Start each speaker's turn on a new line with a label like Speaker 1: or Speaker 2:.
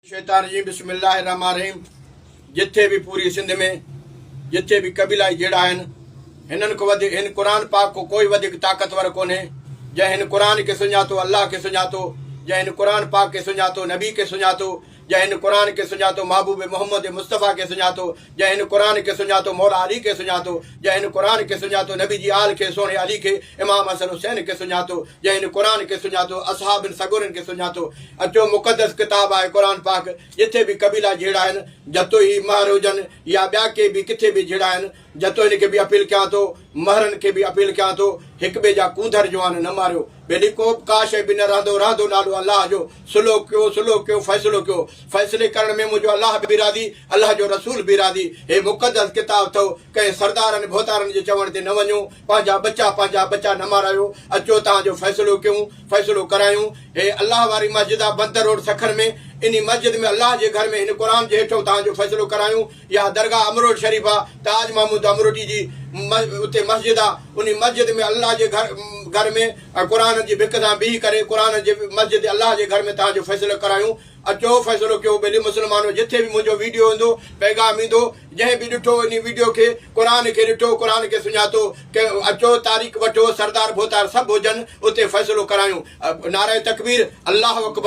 Speaker 1: الشيطان الرجيم بسم الله الرحمن الرحيم جٿي به پوري سنڌ ۾ جٿي به قبيلائي جهيڙا آهن هنن کان وڌيڪ هن قرآن پاڪ کان ڪوئي وڌيڪ طاقتور ڪونهي جنهن هن قرآن کي سڃاتو الله کي سڃاتو جنهن هن قرآن پاڪ کي سڃاتو نبي کي سڃاتو جنهن هن قرآن کي سڃاتو محبوب محمد مصطفيٰ کي سڃاتو جنهن هن قرآن کي سڃاتو مولا علي کي سڃاتو جنهن هن قرآن کي سڃاتو نبي جي آل کي سهڻي علي کي امام حسن حسين کي سڃاتو جنهن هن قرآن کي سڃاتو اصحابن سڳورن کي سڃاتو اچو مقدس ڪتاب آهي قرآن پاڪ جٿي به قبيلا جهيڙا آهن جتوئي مهر هجن يا ٻيا ڪي به ڪٿي به جهيڙا آهن جتوئين کي به اپيل ڪيان ٿو مهرن کي به اپيل ڪيان ٿو هڪ ٻئي جا ڪونڌر جوان نه ماريو ٻيلي ڪو به ڪا شيء به نه رهندو، رهندو نالو الله جو، صلح ڪيو، صلح ڪيو، فيصلو ڪيو، فيصلي ڪرڻ ۾ منهنجو الله به راضي، الله جو رسول به راضي، هي مقدس ڪتاب اٿئو، ڪنهن سردارن ڀوتارن جي چوڻ تي نه وڃو، پنهنجا ٻچا پنهنجا ٻچا نه مارايو، اچو توهان جو فيصلو ڪيون، فيصلو ڪرايون، هي الله واري مسجد آ بندر روڊ سکر ۾، انهي مسجد ۾ الله جي گهر ۾ هن قرآن جي هيٺئون توهان جو فيصلو ڪرايون، اها درگاهه امروٽ شريف آ، تاج محمود امروٽي جي اتي مسجد آ، انهي مسجد ۾ الله جي گهر ۾ ۽ قرآن جي ڀڪ سان بيهي ڪري قرآن جي مسجد الله جي گهر ۾ توهان جو فيصلو ڪرايون، اچو فيصلو ڪيو ٻيلي مسلمانو جٿي به منهنجو ويڊيو ايندو پيغام ايندو جنهن به ڏٺو انهي ويڊيو کي قرآن کي ڏٺو قرآن کي سڃاتو اچو تاريخ وٺو سردار ڀوتار سڀ هجن اتي فيصلو ڪرايون نعره تڪبير الله اڪبر.